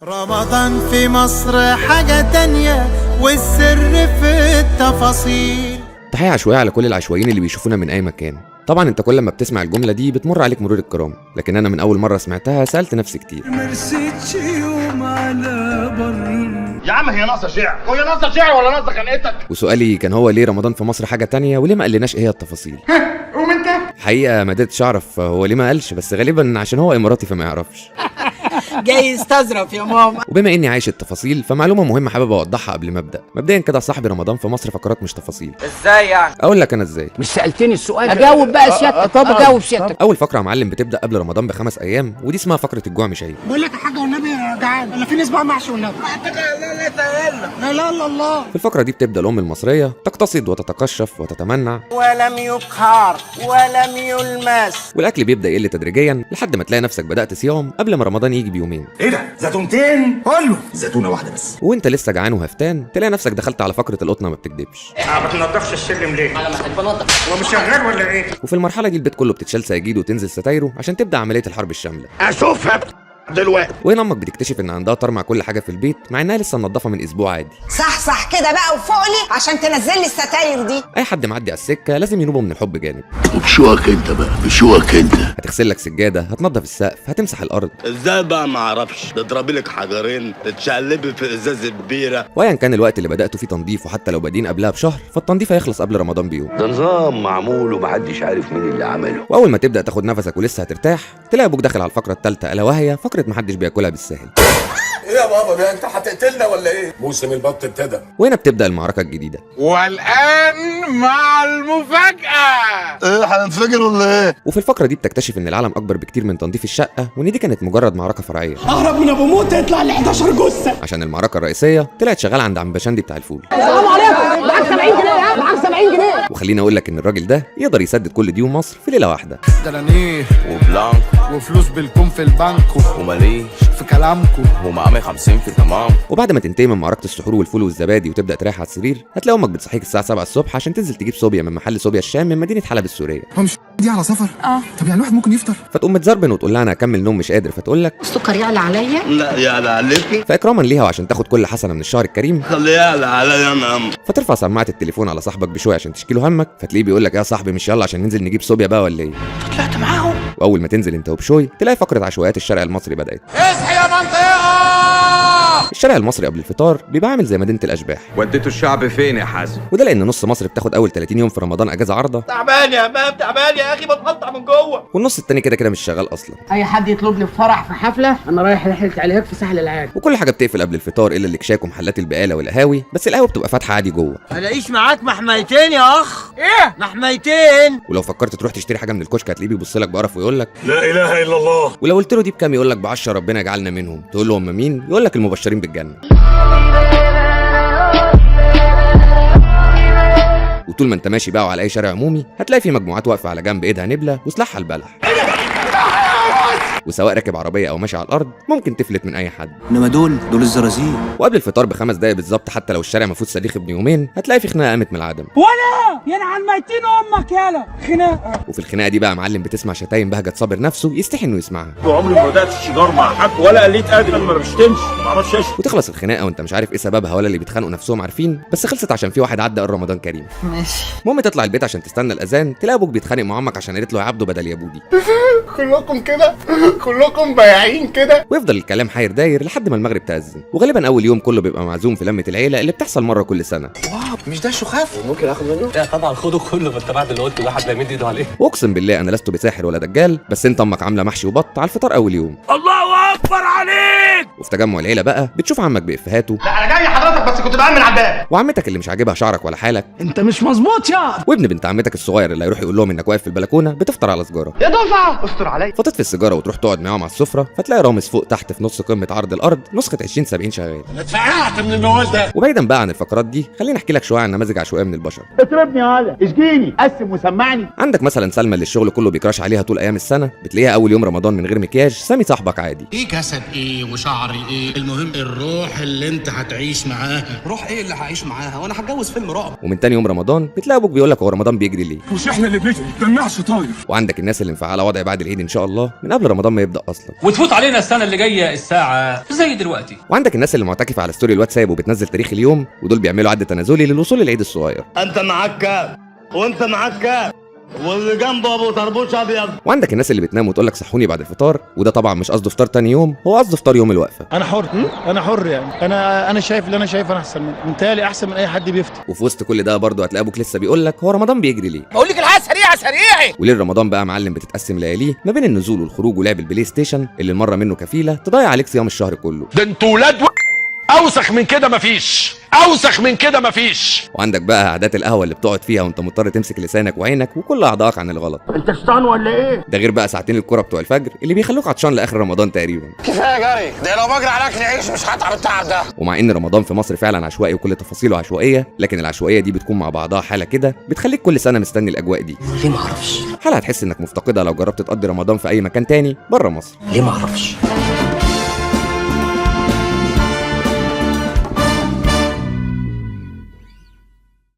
رمضان في مصر حاجة تانية، والسر في التفاصيل. تحية عشوائية على كل العشوائيين اللي بيشوفونا من أي مكان. طبعا انت كل ما بتسمع الجملة دي بتمر عليك مرور الكرام، لكن أنا من أول مرة سمعتها سألت نفسي كتير. مرستش يوم على بر. يا عم هي ناقصه شعر، هي ناقصه شعر ولا ناقصه خنقتك؟ وسؤالي كان هو ليه رمضان في مصر حاجة تانية، وليه ما قالناش ايه هي التفاصيل؟ قوم انت. حقيقة ما قدرتش أعرف هو ليه ما قالش، بس غالبا عشان هو إماراتي فما يعرفش. جاي يستظرف يا ماما. وبما اني عايش التفاصيل فمعلومه مهمة حابب اوضحها قبل ما ابدا. مبدئيا كده يا صاحبي، رمضان في مصر فقرات مش تفاصيل. ازاي يعني؟ اقول لك انا ازاي. مش سالتني السؤال؟ اجاوب بقى سيادتك. طبعا. اجاوب سيادتك. اول فقره يا معلم بتبدا قبل رمضان ب5 ايام، ودي اسمها فقره الجوع مش عيب. بقول لك يا حاجة والنبي يا جعان، انا في ناس بقى محشي والنبي. لا لا لا الله. في الفقرة دي بتبدا الام المصرية تقتصد وتتقشف وتتمنع، ولم يقهر ولم يلمس، والاكل بيبدا يقل تدريجيا لحد ما تلاقي نفسك بدات صيام قبل ما رمضان يجي بيومين. ايه ده؟ زيتونتين؟ كله زيتونه واحدة بس. وانت لسه جعان وهفتان تلاقي نفسك دخلت على فقره القطنه ما بتكدبش. ما بتنضفش السلم ليه؟ انا محتاج بنضف. هو مش شغال ولا ايه؟ وفي المرحلة دي البيت كله بتتشال سجاجيد وتنزل ستايره عشان تبدا عملية الحرب الشاملة. اشوفها دلوقتي. وهنا امك بتكتشف ان عندها طار مع كل حاجة في البيت، مع انها لسه منضفه من اسبوع عادي. صح صح كده بقى، وفوقلي عشان تنزل لي الستاير دي. اي حد معدي على السكة لازم ينوبه من الحب جانب. وبشوقك انت بقى، بشوقك انت. هتغسل لك سجادة، هتنضف السقف، هتمسح الارض. ازاي بقى ما اعرفش؟ تضربي لك حجرين، تتشقلبي في ازاز البيره. وايا كان الوقت اللي بداتوا فيه تنظيف، وحتى لو بادئين قبلها بشهر فالتنظيف هيخلص قبل رمضان بيوم. ده نظام معمول ومحدش عارف مين اللي عمله. واول ما تبدا تاخد نفسك ولسه هترتاح تلاقي ابوك داخل على الفقرة الثالثة، الا وهي فقره محدش بياكلها بالسهل. ايه يا بابا ده انت هتقتلنا ولا ايه؟ موسم البط ابتدى. وهنا بتبدا المعركة الجديدة. والآن مع المفاجأة. ايه هننفجر ولا ايه؟ وفي الفقرة دي بتكتشف ان العالم اكبر بكتير من تنظيف الشقة، وان دي كانت مجرد معركة فرعية. اهرب من ابو موت يطلع لي 11 جثة. عشان المعركة الرئيسية طلعت شغالة عند عم بشندي بتاع الفول. السلام عليكم، معاك 70 جنيه؟ معاك 70 جنيه. وخليني اقول لك ان الراجل ده يقدر يسدد كل ديون مصر في ليلة واحدة. دنانير وبلانك وفلوس بالكم في البنك وماليش في كلامكم ومعامل 50 في تمام. وبعد ما تنتهي من معركة السحور والفول والزبادي وتبدا تريح على السرير، هتلاقي امك بتصحيك الساعة 7 الصبح عشان تنزل تجيب صوبيا من محل صوبيا الشام من مدينة حلب السورية. هو مش دي على سفر؟ طب يعني الواحد ممكن يفطر؟ فتقوم متزربن وتقول لها انا هكمل نوم مش قادر، فتقول لك السكر يعلى عليا. لا يعلى عليك. فاكراما ليها وعشان تاخد كل حسنه من الشهر الكريم خليه يعلى عليا انا عم. فترفع سماعه التليفون على صاحبك بشوية عشان تشكي له همك، فتلاقيه بيقول لك يا صاحبي مش يلا عشان ننزل نجيب صوبيا بقى ولا ايه؟ طلعت معاهم. واول ما تنزل انت وبشوي تلاقي فقره عشوائيات الشارع المصري بدات. اصحي يا منطقة. الشارع المصري قبل الفطار بيبقى عامل زي مدينة الاشباح. وديتوا الشعب فين يا حازم؟ وده لان نص مصر بتاخد اول 30 يوم في رمضان اجازه عارضه، تعبان يا امام، تعبان يا اخي، بتقطع من جوه. والنص التاني كده كده مش شغال اصلا. اي حد يطلبني في فرح في حفلة انا رايح رحله علاج في ساحل العاج. وكل حاجة بتقفل قبل الفطار الا الاكشاك ومحلات البقالة والقهاوي، بس القهوة بتبقى فاتحة عادي جوه. الاقيش معاك محميتين يا اخ. ايه محميتين؟ ولو فكرت تروح تشتري حاجة من الكشك هتلاقيه بيبص لك بقرف ويقول لك لا اله الا الله. ولو قلت له دي بكام يقول لك ب10 ربنا يجعلنا منهم. تقول له هم مين؟ يقول لك المبشرين بالجنة. وطول ما انت ماشي بقى وعلى اي شارع عمومي هتلاقي في مجموعات واقفة على جنب ايدها نبله وسلاحها البلح. وسواء راكب عربية او ماشي على الارض ممكن تفلت من اي حد. انما دول الزرازير. وقبل الفطار ب5 دقايق بالظبط، حتى لو الشارع ما فيهوش صريخ ابن يومين، هتلاقي في خناقه قامت من العدم. ولا ينعل ميتين امك يالا خناقه. وفي الخناقة دي بقى يا معلم بتسمع شتايم بهجت صابر نفسه يستحي انه يسمعها. وعمري ما بدات الشجار مع حد ولا قليت ادب، انا ما بشتمش، ما اعرفش اشتم. وتخلص الخناقة وانت مش عارف ايه سببها ولا اللي بيتخانقوا نفسهم عارفين، بس خلصت عشان في واحد عدى قال رمضان كريم. ماشي. المهم تطلع البيت عشان تستنى الاذان، تلاقي ابوك بيتخانق مع امك عشان قالت له يا عبده بدل يا بودي. كلكم كده، كلكم بايعين كده. ويفضل الكلام حاير داير لحد ما المغرب تأذن. وغالبا اول يوم كله بيبقى معزوم في لمه العيلة اللي بتحصل مرة كل سنة. مش ده الشخاف؟ ممكن اخد منه؟ لا طبعا خده كله، ما انت بعد اللي قلته ده حد هيمد ايده عليه. واقسم بالله انا لست بساحر ولا دجال، بس انت امك عامله محشي وبط على الفطار اول يوم. الله اكبر عليك. وفي تجمع العيلة بقى بتشوف عمك بافيهاته، لا انا جاي حضرتك بس كنت بأمن على الباب. وعمتك اللي مش عاجبها شعرك ولا حالك، انت مش مظبوط يا. وابن بنت عمتك الصغير اللي هيروح يقول لهم انك واقف في البلكونه بتفطر على سجاره. يا دفعه استر عليا. فتطفي السيجارة وتروح تقعد معاهم على السفرة، فتلاقي رامز فوق تحت في نص قمة عرض الارض نسخه 2070 شغال. انا اتفقعت من الموال ده. وبعيدا بقى عن الفقرات دي، خليني احكي لك شوية عن نماذج عشوائية من البشر. اضربني يالا، اشجيني، قسم وسمعني. عندك مثلا سلمى اللي الشغل كله بيكراش عليها طول ايام السنة، بتلاقيها اول يوم رمضان من غير مكياج سامي صاحبك عادي. ايه جسد ايه وشعر ايه، المهم الروح اللي انت هتعيش معاها. روح ايه اللي هعيش معاها وانا هتجوز فيلم رعب؟ ومن تاني يوم رمضان بتلاقي ابوك بيقول لك هو رمضان بيجري ليه؟ مش احنا اللي بنجري، ده النعش طاير. وعندك الناس اللي مفعله وضع بعد العيد ان شاء الله من قبل رمضان ما يبدا اصلا. وتفوت علينا السنة اللي جاية الساعة زي دلوقتي. وعندك الناس اللي معتكفه على story الواتساب وبتنزل تاريخ اليوم، ودول بيعملوا عد تنازلي للوصول للعيد الصغير. انت معاك كام وانت معاك كام واللي جنبه ابو طربوش ابيض. وعندك الناس اللي بتنام وتقول لك صحوني بعد الفطار، وده طبعا مش قصده فطار تاني يوم، هو قصده فطار يوم الوقفة. انا حر، انا حر يعني، انا شايف اللي انا شايفه، انا احسن من متهيألي احسن من اي حد بيفتي. وفي وسط كل ده برضه هتلاقي ابوك لسه بيقول لك هو رمضان بيجري ليه؟ بقول لك الحياة سريعة سريعة. وليل رمضان بقى معلم بتتقسم لياليه ما بين النزول والخروج ولعب البلاي ستيشن اللي المرة منه كفيله تضيع عليك صيام الشهر كله. ده انتوا ولاد اوسخ من كده مفيش، اوسخ من كده مفيش. وعندك بقى قعدات القهوة اللي بتقعد فيها وانت مضطر تمسك لسانك وعينك وكل اعضائك عن الغلط. انت شيطان ولا ايه؟ ده غير بقى ساعتين الكورة بتوع الفجر اللي بيخلوك عطشان لاخر رمضان تقريبا. كفاية جري، ده لو بجري على اكل عيش مش هتعب التعب ده. ومع ان رمضان في مصر فعلا عشوائي وكل تفاصيله عشوائية، لكن العشوائية دي بتكون مع بعضها حاله كده بتخليك كل سنة مستني الاجواء دي. ليه معرفش؟ حاله هتحس انك مفتقدها لو جربت تقضي رمضان في اي مكان تاني بره مصر. ليه معرفش؟